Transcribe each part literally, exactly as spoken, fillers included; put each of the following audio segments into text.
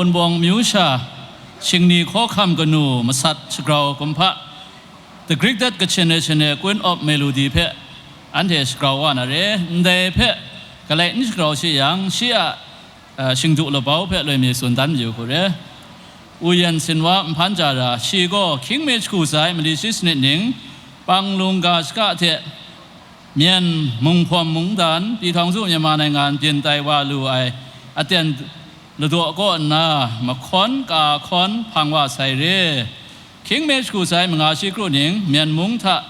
Wunpawng amyu sha shingni hkawhkam kanu masat shagrau kumhpa, The Great Dutch Kachin National Queen of Melody hpe anhte shagrau wa na re. Ndai hpe galai n shagrau shi yang, shi a, a, shingdu labau hpe loi mi tsun dan mayu hku re. Wu Yan Sin Wa nhpan ja ra, shi gaw King Me Shagu sai mali shi sanit ning, Panglung ga shaka hte Myen Munghpawm mungdan, Pi Htawng Zu Myanmar Naingan byin tai wa lu ai aten ladaw kaw nna, mahkawn ka hkawn hpang wa sai re. King Me Shagu sai manga shi kru ning, Myen mung hta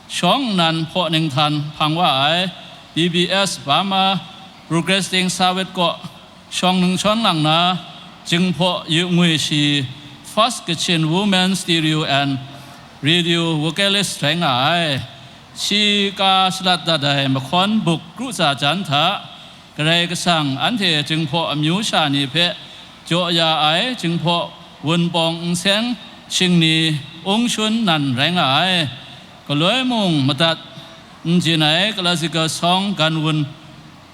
shawng nnan hpaw ninghtan hpang wa ai, B B S Burma Broadcasting Service kaw shawng ningshawng lang na, Jinghpaw yu ngwi shi First Kachin Women Stereo and Radio Vocalist rai nga ai. Shi ka shalat dat ai mahkawn buk kru tsa jan hta, Karai Kasang anhte Jinghpaw amyu sha ni hpe jaw ya ai Jinghpaw Wunpawng nseng shingni ung shun nan rai nga ai. Galoi mung madat n jin ai classical song gan wun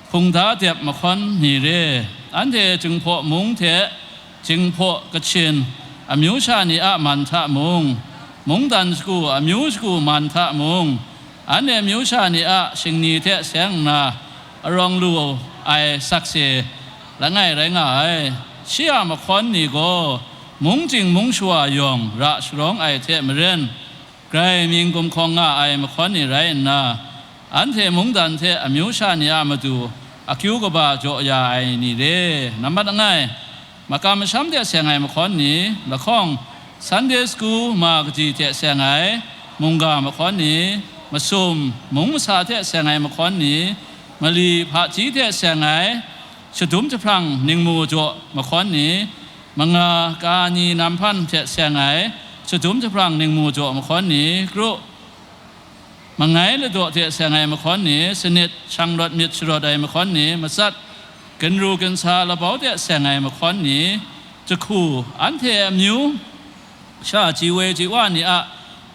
hpungda dep mahkawn ni re. Anhte Jinghpaw mung hte Jinghpaw Kachin amyu sha ni a man hta mung, mungdan shagu amyu shagu man hta mung, anhte amyu sha ni a shingni hte seng nna arawng lu ai sakse langai rai nga ai. Shi a mahkawn ni gaw mung chying mung shawa yawng ra sharawng ai hte maren, grai mying gumhkawng nga ai mahkawn ni rai nna, anhte mungdan hte amyu sha ni a matu akyu kaba jaw ya ai ni re. Nambat langai, makam masham hte seng ai mahkawn ni, lahkawng Sunday School ma kaji hte seng ai mungga mahkawn ni, masum mung masa hte seng ai mahkawn ni, mali hpaji hte seng ai shadum jahprang ningmu jaw mahkawn ni, manga kani namhpan hte seng ai shadum jahprang ningmu jaw mahkawn ni, kru mangai ladaw hte seng ai mahkawn ni, sanit shang rawt myit sharawt ai mahkawn ni, matsat ginru ginsa labau hte seng ai mahkawn ni, jahku anhte amyu sha ji woi ji wa ni a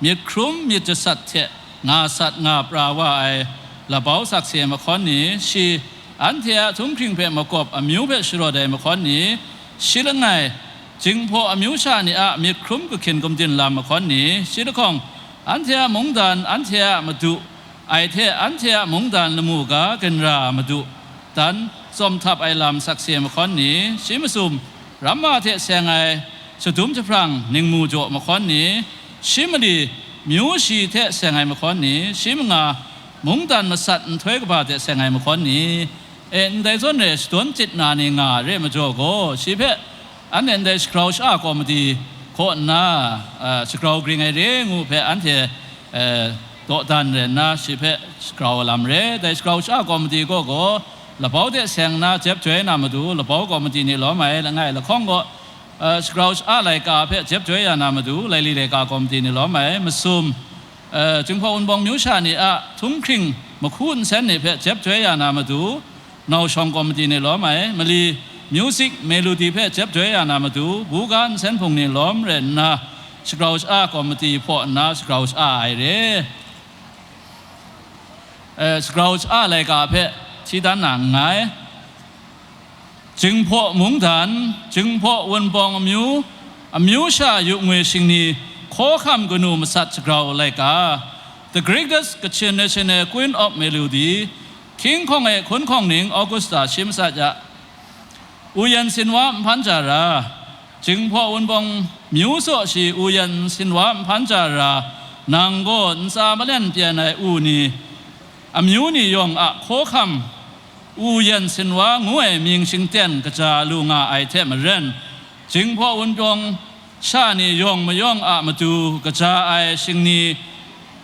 myit hkrum myit jasat hte nga sat nga pra wa ai labau sakse mahkawn ni, shi anhte a htunghkring hpe makawp amyu hpe sharawt ai mahkawn ni, shi langai, Jinghpaw amyu sha ni a myit hkrum kahkyin gumdin lam mahkawn ni, shi lahkawng, anhte a mungdan, anhte a madu ai hte anhte a mungdan lamu ga ginra madu dan tsawm htap ai lam sakse mahkawn ni, shi masum ramma hte seng ai shadum jahprang ningmu jaw mahkawn ni, shi mali myu shi hte seng ai mahkawn ni, shi manga mungdan masat nhtoi kaba hte seng ai mahkawn ni, e, ndai zawn re shadawn chyit na ni nga re majaw gaw, shi hpe anhte ndai shagrau sha-a kawmati kaw nna, a, shagrau gring ai re ngu hpe anhte, e, dawdan rai nna, shi hpe shagrau lam re. Dai shagrau sha-a kawmati kaw gaw, labau hte seng nna jep joi na matu, labau kawmati ni lawm ai, langai lahkawng gaw, a, shagrau sha-a laika hpe jep joi ya na matu, laili laika kawmati ni lawm ai, masum, a, Jinghpaw Wunpawng myu sha ni a htunghkring mahku nsen ni hpe jep joi ya na matu, nau shawng kawmati ni lawm ai, mali music melody hpe jep joi ya na matu, buga nsen hpung ni lawm rai nna, shagrau sha-a kawmati hpaw nna shagrau sha-a ai re. E, shagrau sha-a laika hpe hti dan na nngai. Jinghpaw mungdan, Jinghpaw Wunpawng amyu, amyu sha yu ngwi shingni hkawhkam kanu masat shagrau laika, The Greatest Kachin National Queen of Melody, Hkying hkawng e hkun hkawng ning Augusta shi masat ya. Wu Yan Sin Wa nhpan ja ra, Jinghpaw Wunpawng myu saw shi Wu Yan Sin Wa nhpan ja ra, nang gaw ntsa malen pyen ai u ni, amyu ni yawng a hkawhkam, Wu Yan Sin Wa ngu ai mying shingten kaja lu nga ai hte maren, Jinghpaw Wunpawng sha ni yawng mayawng a matu kaja ai shingni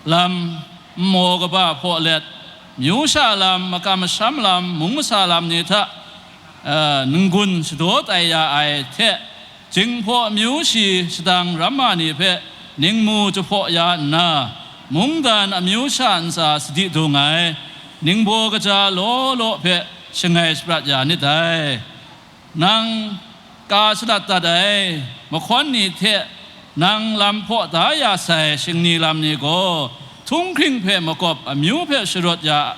lam nmaw kaba hpaw let, myu sha lam, makam masham lam, mung masa lam ni hta, eh, n-gun shadaw tai ya ai hte, Jinghpaw amyu shi shadang ramma ni hpe ningmu jahpaw ya nna, mungdan amyu sha ntsa sadi dung ai, ningbaw kaja law law hpe shangai shaprat ya nit dai. Nang ka shalat dat ai mahkawn ni hte nang lam hpaw da ya sai shingni lam ni gaw, htunghkring hpe makawp amyu hpe sharawt ya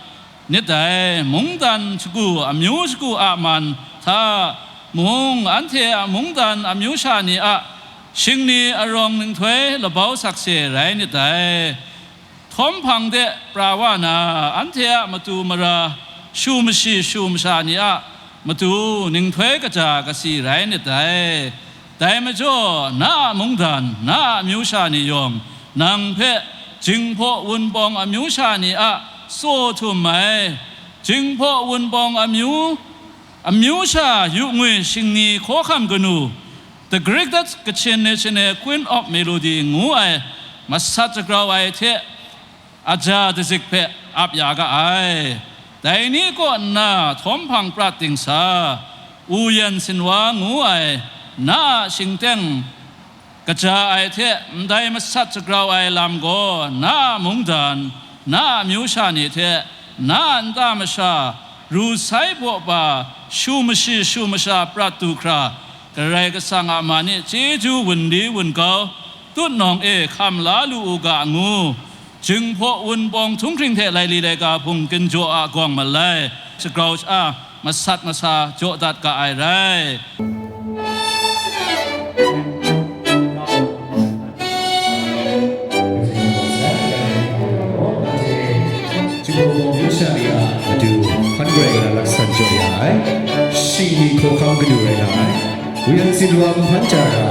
nit dai. Mungdan shagu, amyu shagu a man hta mung, anhte a mungdan amyu sha ni a shingni arawng ninghtoi labau sakse rai nit dai. Htawm hpang de pra wa na, anhte a matu mara, shu mashi shu masha ni a matu ninghtoi kaja kasi rai nit dai. Dai majaw, na a mungdan, na a amyu sha ni yawng, nang hpe Jinghpaw Wunpawng amyu sha ni a tsaw htum ai, Jinghpaw Wunpawng amyu, amyu sha yu ngwi shingni hkawhkam kanu, The Greatest Kachin National Queen of Melody ngu ai masat jagrau ai hte aja dazik hpe ap ya ga ai. Dai ni kaw nna htawm hpang prat dingsa, Wu Yan Sin Wa ngu ai na a shingteng kaja ai hte ndai masat jagrau ai lam gaw na a mungdan, na a amyu sha ni hte na a nta masha, ru sai baw ba, shu mashi shu masha prat du hkra, Karai Kasang a man e chyeju wunli wun kau, tutnawng e hkam la lu u ga ngu, Jinghpaw Wunpawng htunghkring hte laili laika hpung ginjaw a gawng malai, shagrau sha-, masat masa jaw dat ga ai rai. Jinghpaw Wunpawng amyu sha ni a matu hpan grai na laksan jaw ya ai, shingni hkawhkam kanu rai nga ai, Wu Yan Sin Wa nhpan ja ra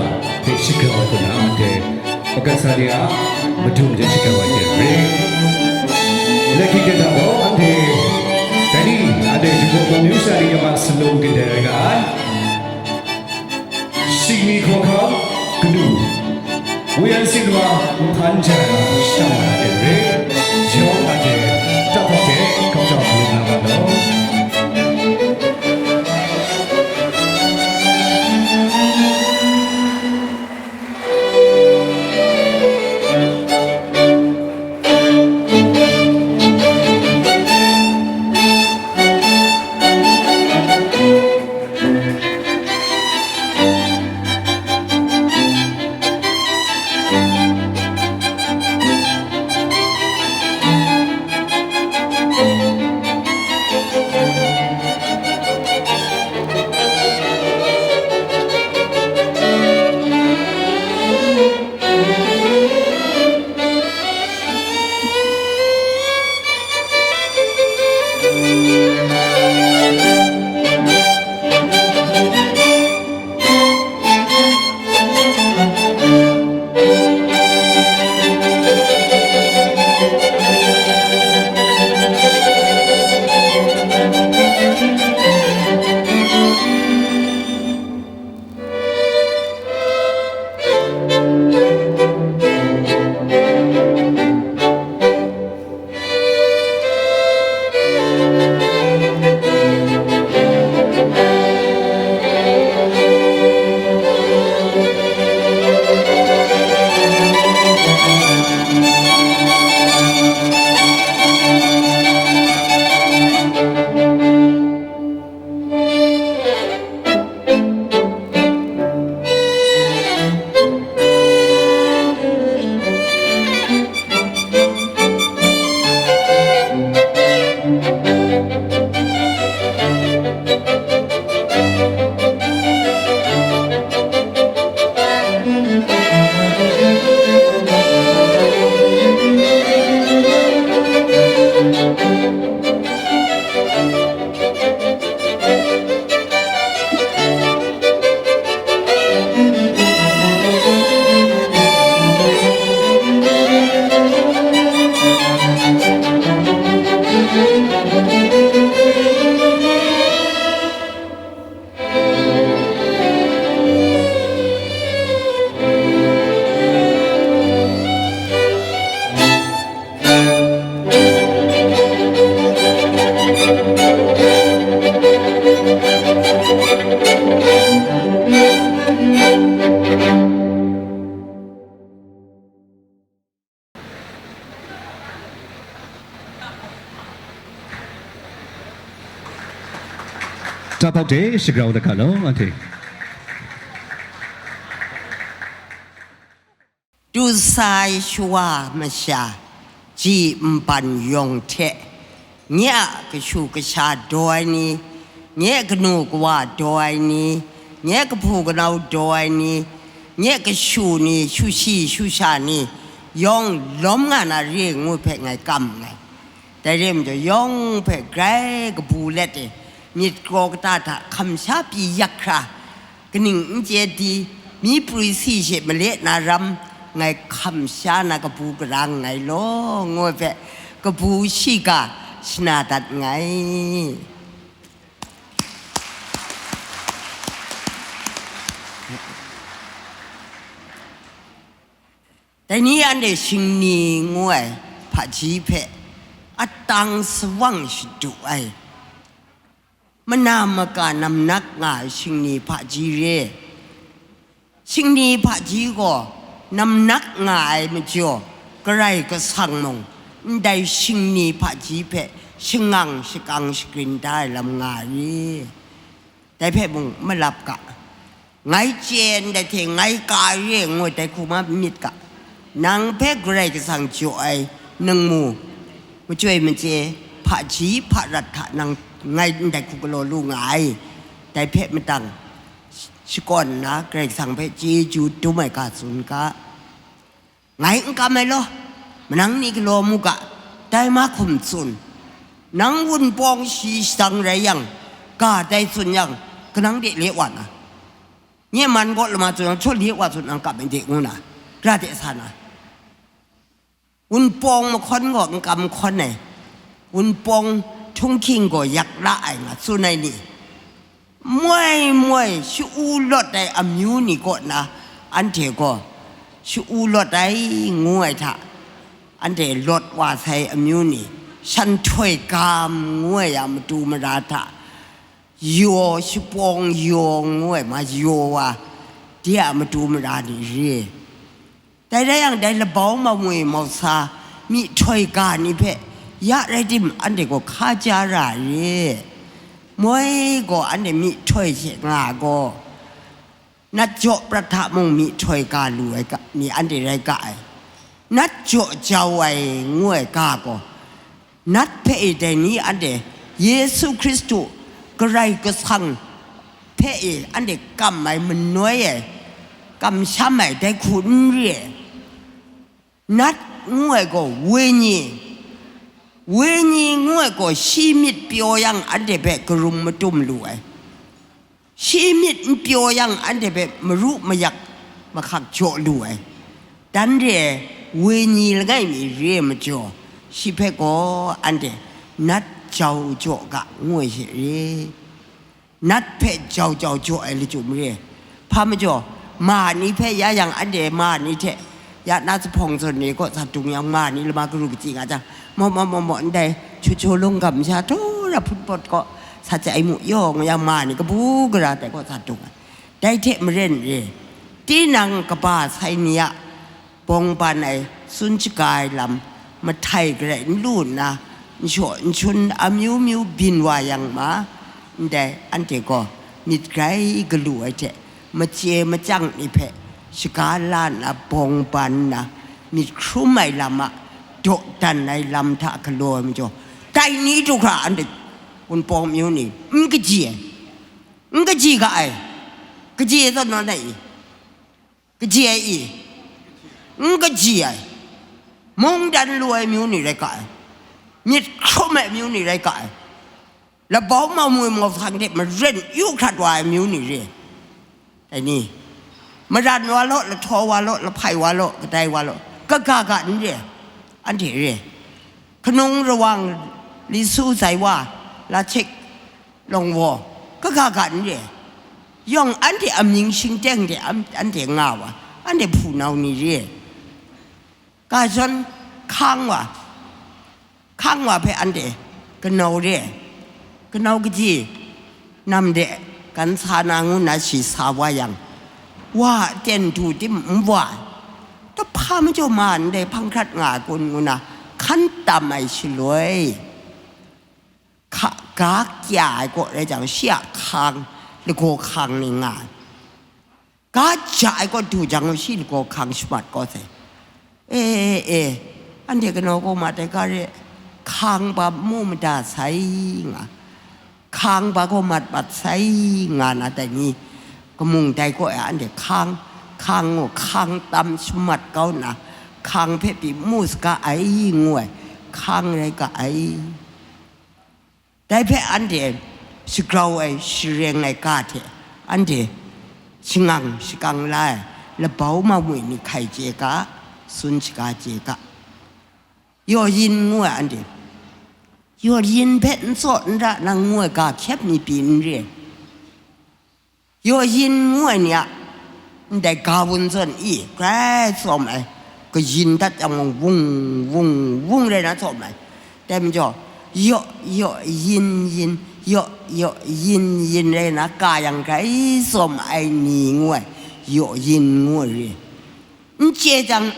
hpe shagrau ai hku na, anhte makat sa ni a madung de shagrau ai hte ring. Laika hta gaw anhte, dai ni, anhte Jinghpaw Wunpawng amyu sha ni yawng a salum kandai rai nga ai. Shingni hkawhkam kanu, Wu Yan Sin Wa nhpan ja na shang wa na hte ring. Yawng anhte, tapak de, kap jau hkrum na nga law. Tapak de shagrau dat ga law, anhte. Du sai shawa masha, ji nban yawng hte, nye a kashu kasha daw ai ni, nye kanu kawa daw ai ni, nye kahpu kanau daw ai ni, nye kashu ni, shu shi, shu sha ni, yawng lawm nga na re ngu hpe ngai kam nngai. Dai re majaw, yawng hpe grai kabu let e, myit kraw kata hta hkam sha pyi yak hkra, kaning n chye di, myi prwi si she male na ram, ngai hkam sha na kabu karang nngai law, ngu ai hpe, kabu shiga shana dat nngai. Dai ni anhte shingni ngu ai hpaji hpe atang sawang shadu ai, mana maka namnak nga ai shingni hpaji re. Shingni hpaji gaw namnak nga ai majaw, Karai Kasang mung ndai shingni hpaji hpe shangang shakang shagrin da ai lam nga ai re. Dai hpe mung malap ga, ngai chye ndai hte ngai ka re ngu dai hku ma myit ga, nang hpe Karai Kasang jaw ai ningmu, machyoi machye, hpaji hparat hta nang ngai ndai hku galaw lu nga ai. Dai hpe matang shakawn nna Karai Kasang hpe chyeju dum ai ga tsun ga. Ngai n kam ai law, manang ni galaw mu ga, dai mahkum tsun. Nang wunpawng shi shadang rai yang, ga dai tsun yang, kanang de le wa na. Nye man gaw lama tsun yang, htaw le wa tsun nang kam ai de ngu na, ra de sa na. Wunpawng mahkawn gaw n kam hkawn ai, wunpawng htunghking gaw yak la ai nga tsun ai ni, moi moi sha-u lawt ai amyu ni kaw na, anhte gaw sha-u lawt ai ngu ai hta, anhte lawt wa sai amyu ni, shan htoi gam ngu ai a matu mara hta, yaw, shapawng yaw ngu ai ma yaw wa, de a matu mara ni re. Dai rai yang, dai labau mawi mausa myihtoi ga ni hpe ya rai tim, anhte gaw hkaja ra ai re. Moi gaw anhte myihtoi hte nga gaw, nat jaw prat hta mung myihtoi ga lu ai ga, ni anhte rai ga ai. Nat jaw jau ai ngu ai ga gaw, nat hpe e dai ni anhte Yesu Hkristu Karai Kasang hpe e anhte kam ai, manoi ai, kamsham ai, dai hku n re ai. Nat ngu ai gaw wenyi, wenyi ngu ai gaw shi myit pyaw yang anhte hpe karum matum lu ai. Shi myit n pyaw yang anhte hpe maru mayak mahkak jaw lu ai. Dan re ai wenyi langai mi re ai majaw, shi hpe gaw anhte nat jau jaw ga ngu ai she re. Nat hpe jau jau jaw ai lachyum re ai. Hpa majaw, ma ni hpe ya yang anhte ma ni hte ya na zuphpawng zawn ni kaw sa dung yang, ma ni lama karu kachyi nga jang, maw maw maw maw, ndai hkyu hkyu lung gam sha htaw ra hput pawt kaw sa chye ai mu yaw ngu yang, ma ni kabu gara dai kaw sa dung ai. Dai hte maren re, tinang kaba sai ni a bawng ban ai, tsun shaga ai lam, mahtai garai n lu nna, nshaw nshun amyu myu byin wa yang ma, ndai anhte gaw myit grai galu ai hte, machye machyang ni hpe shaga la nna, bawng ban nna, myit hkrum ai lam a dawdan ai lam hta galaw ai majaw, dai ni du hkra anhte Wunpawng amyu ni n kaji ai, n kaji ga ai, kaji ai zawn naw na i? Kaji ai i? N kaji ai. Mungdan lu ai amyu ni rai ga ai. Myit hkrum ai amyu ni rai ga ai. Labau mau mui mau sang de maren yu hkrat wa ai amyu ni re. Dai ni, maran wa law, lahtaw wa law, lahpai wa law, kadai wa law, kaga ga n re. Anhte re. Hkanung rawang, li su zai wa, lahchik, lawng waw, kaga ga n re. Yawng anhte amying shingteng de an-, anhte nga wa, anhte hpunau ni re. Ga jawn hkang wa, hkang wa hpe anhte kanau re. Kanau kaji, nam de, gan sa na ngu na shi sa wa yang, wa aten du tim n wa, tahpa majaw ma ndai hpang hkrat nga ai kun ngu na hkan tam ai shaloi, hka, ga kya ai kaw rai jang, shi a hkang, lagaw hkang ni nga ai. Ga ja ai kaw du jang, shi lagaw hkang shamat kawt sai. E, e, anhte kanaw kaw mat ai ga re, hkang ba mu mada sai nga, hkang ba gaw mat mat sai nga na dai ni, Mung dai kaw e anhte hkang, hkang ngu, hkang tam shamat kau nna, hkang hpe pyi mu saga ai ngu ai, hkang rai ga ai. Dai hpe anhte shagrau ai, shareng ai ga hte anhte shangang shakang la ai, labau mamwi ni hkai chye ga, sun shaga chye ga. Yaw yin ngu ai anhte, yaw yin hpe n tsaw n ra nang ngu ai ga hkyep ni pyi n re. Yaw yin ngu ai ni a ndai ga wun zawn i grai tsawm ai, kayin dat yang mung wung, wung, wung rai na tsawm ai. Dai majaw, yaw, yaw, yin, yin, yaw, yaw, yin, yin rai na ga yang grai tsawm ai ni ngu ai, yaw yin ngu ai re. N chye jang,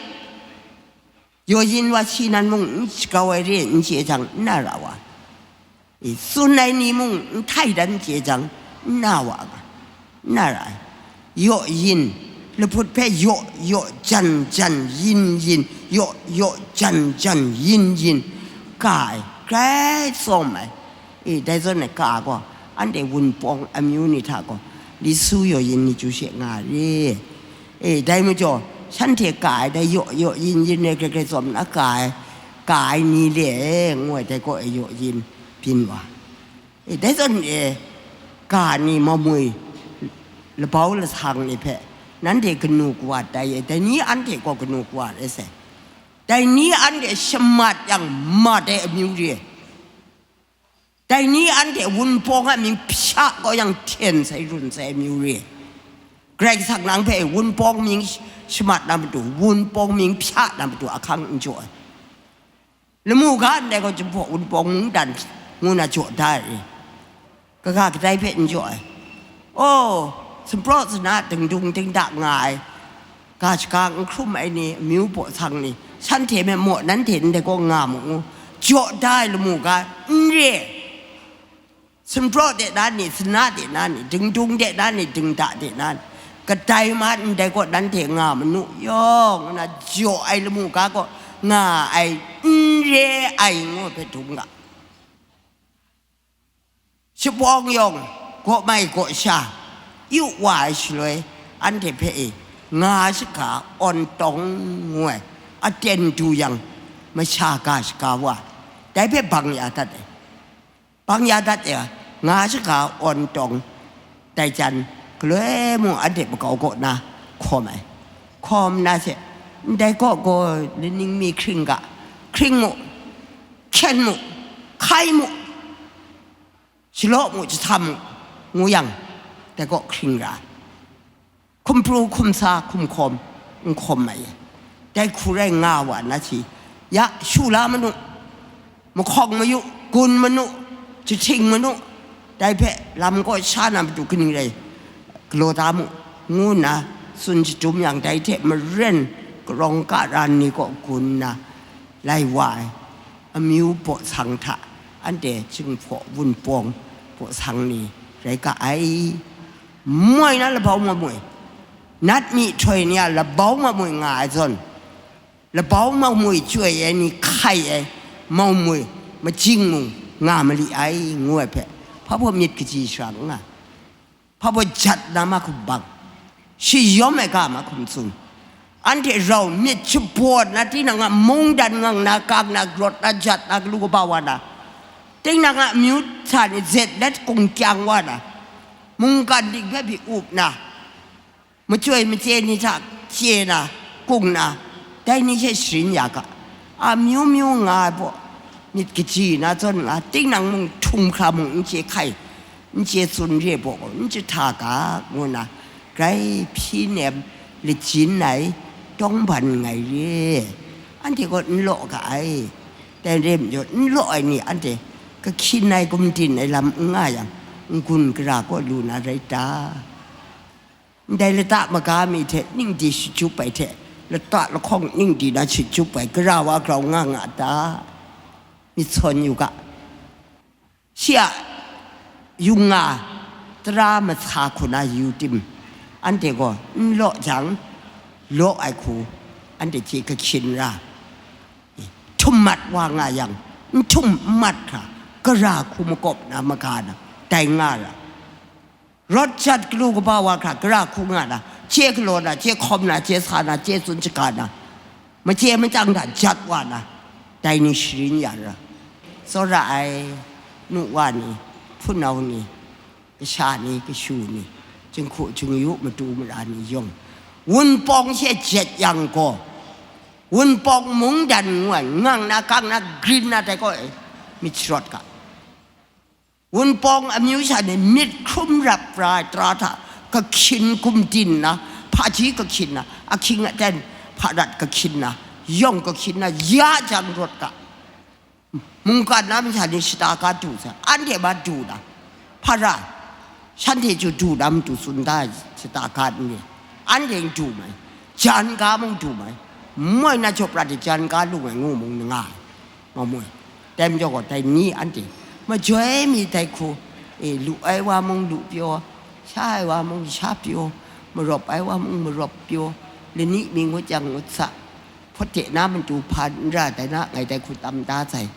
yaw yin wa shi nan mung n shagrau ai re n chye jang, n na ra wa. I, tsun ai ni mung n htai dan n chye jang, n na wa ga, n na ra ai. Yaw yin, lahput hpe yaw, yaw, jan, jan, yin, yin, yaw, yaw, jan, jan, yin, yin, ga ai, grai tsawm ai. E, dai zawn ai ga gaw, anhte Wunpawng amyu ni hta gaw, li su yaw yin ni chyu she nga ai re. E, dai majaw, shanhte ga ai, dai yaw, yaw, yin, yin rai grai grai tsawm na ga ai, ga ai ni le, ngu ai, dai gaw e yaw yin byin wa. E, dai zawn e, ga ni mamwi, labau lasang ni hpe, nanhte kanu kawa tai e, dai ni anhte gaw kanu kawa rai sai. Dai ni anhte shamat yang mat ai amyu re. Dai ni anhte Wunpawng a mying hpya kau yang hten sai run sai amyu re. Karai Kasang nang hpe Wunpawng mying sh-, shamat na matu, Wunpawng mying hpya na matu ahkang n jaw ai. Lamu ga ndai gaw Jinghpaw Wunpawng mungdan ngu na jaw da ai. Kaga kadai hpe n jaw ai. Oh, sumpraw sana dingdung dingda nga ai, ga shaga n hkrum ai ni, amyu baw sang ni, shanhte me maw, nanhte ndai gaw nga mu ngu, jaw da ai lamu ga n re. Sumpraw de na ni, sana de na ni, dingdung de na ni, dingda de na ni, kadai ma ndai gaw nanhte nga manu yawng, nna jaw ai lamu ga gaw nga ai n re ai ngu hpe dum ga. Shapawng yawng, gaw mai gaw sha, yu wa ai shaloi, anhte hpe e, nga shaga awn tawng ngu ai, aten du yang, masha ga shaga wa, dai hpe bang ya dat ai. Bang ya dat e, nga shaga awn tawng, dai jan, galoi mung anhte makau kaw na hkawm ai. Hkawm na she, ndai kaw gaw, laning mi hkring ga, hkring mu, hkyen mu, hkai mu, shalaw mu, jahtam mu, ngu yang, dai kaw hkring ra ai. Hkum pru, hkum sa, hkum hkawm, n hkawm ai. Dai hku rai nga wa na shi, ya, shu la manu, mahkawng mayu, gun manu, jahting manu, dai hpe lam kaw sha na matu kaning rai galaw da mu, ngu nna tsun shadum yang, dai hte maren karawng karan ni kaw gun nna lai wa ai. Amyu baw sang hta, anhte Jinghpaw Wunpawng baw sang ni rai ga ai. Moi na labau mamoi, nat myihtoi ni a labau mamoi nga ai zawn, labau mamoi chyoi ai ni hkai ai mamoi majing mung nga mali ai, ngu ai hpe, hpa baw myit kaji shara n nga, hpa baw jat na mahkum bang, shayawm ai ga mahkum tsun, anhte rau myit shabawn na, tinang a mungdan ngang na, kang na, grawt na, jat na, galu kaba wa na, tinang a amyu hta ni zet let kungkyang wa na, mungkan ding hpe pyi up na, machyoi machye ni hta chye na, kung na, dai ni hte sharin ya ga. Amyu myu nga ai baw, myit kaji na zawn nga, tinang mung htum hkra mung n chye hkai, n chye tsun re baw, n jahta ga, ngu na, grai hpyi nem lajin ai, tawngban nngai re. Anhte gaw n law ga ai. Dai re majaw, n law ai ni anhte kahkyin ai, gumdin ai lam n nga yang, n-gun gara kaw lu na rai ta? Ndai lata maga mi hte ning di shachyup ai hte, lata lahkawng ning di na shachyup ai, gara wa grau nga nga ta? Myit sawn yu ga. Shi a yung nga, tara masa hku na yu tim, anhte gaw n law jang, law ai hku anhte hte kahkyin ra, htum mat wa nga yang, n htum n mat hkra, gara hku makawp na maga na, dai nga ra. Rawt jat galu kaba wa hkra, gara hku nga na, chye galaw na, chye hkawm na, chye sa na, chye tsun shaga na, machye machyang hta jat wa na, dai ni sharin ya ra. Tsawra ai, nu wa ni, hpunau ni, kasha ni, kashu ni, jinghku jingyu matu mara ni yawng, Wunpawng she jet yang gaw, Wunpawng mungdan ngu ai, ngang na, kang na, grin na, dai gaw e, myit sharawt ga. Wunpawng amyu sha ni myit hkrum rap ra ai tara hta, kahkyin gumdin na, hpaji kahkyin na, ahkying aten hparat kahkyin na, yawng kahkyin na, ya jang rawt ga. Mungkan na masha ni shata ka du sai, anhte ma du na, hpa ra, shanhte chyu du na matu tsun da ai shata ka n re, anhte n du mai, jan ga mung du mai, moi na jaw prat de jan ga lung ai ngu mung n nga ai, nga moi. Dai majaw gaw, dai ni anhte majoi mi dai hku, e, lu ai wa mung lu pyaw, sha ai wa mung sha pyaw, marawp ai wa mung marawp pyaw, lani mi ngut yang ngut sa, hpawt de na matu hpa n ra dai na, ngai dai hku tam da sai,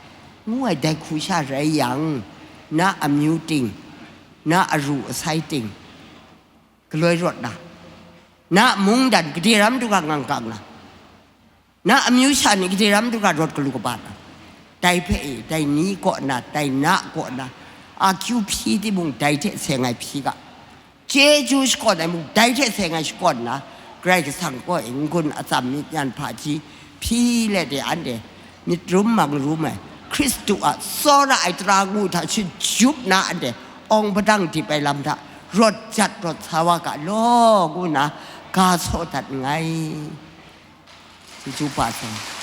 ngu ai dai hku sha rai yang, na amyu ting, na aru asai ting, galoi rawt na, na mungdan gade ram du ga ngang kang na, na amyu sha ni gade ram du ga rawt galu kaba na, dai hpe e, dai ni kaw na, dai na kaw na, akyu hpyi timung, dai hte seng ai hpyi ga, chyeju shakawn ai mung, dai hte seng ai shakawn na, Karai Kasang kaw e n-gun atsam myit nyan hpaji hpyi let e, anhte myit rum mang rum ai, Hkristu a tsawra ai tara ngu hta shajut na, anhte awng padang dip ai lam hta rawt jat rawt sa wa ga law, ngu nna ga saw dat nngai. Chyeju pa sai.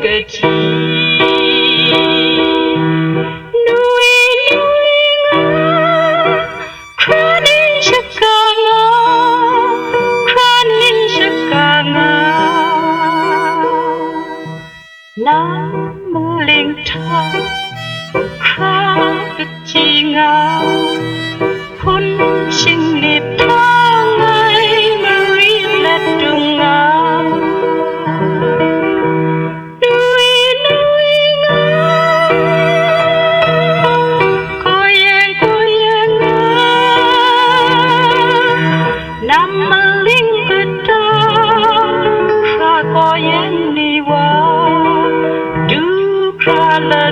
kaji. Nu e, nu e nga, hkra ning shaga nga, hkra ning shaga nga. Nang maling hta hkra kaji nga, hpun shinglit hta ngai mari let dung nga. Nui, nui nga, ko yang, ko yang nga, nam maling kata, hkra ko yang ni wa, du hkra la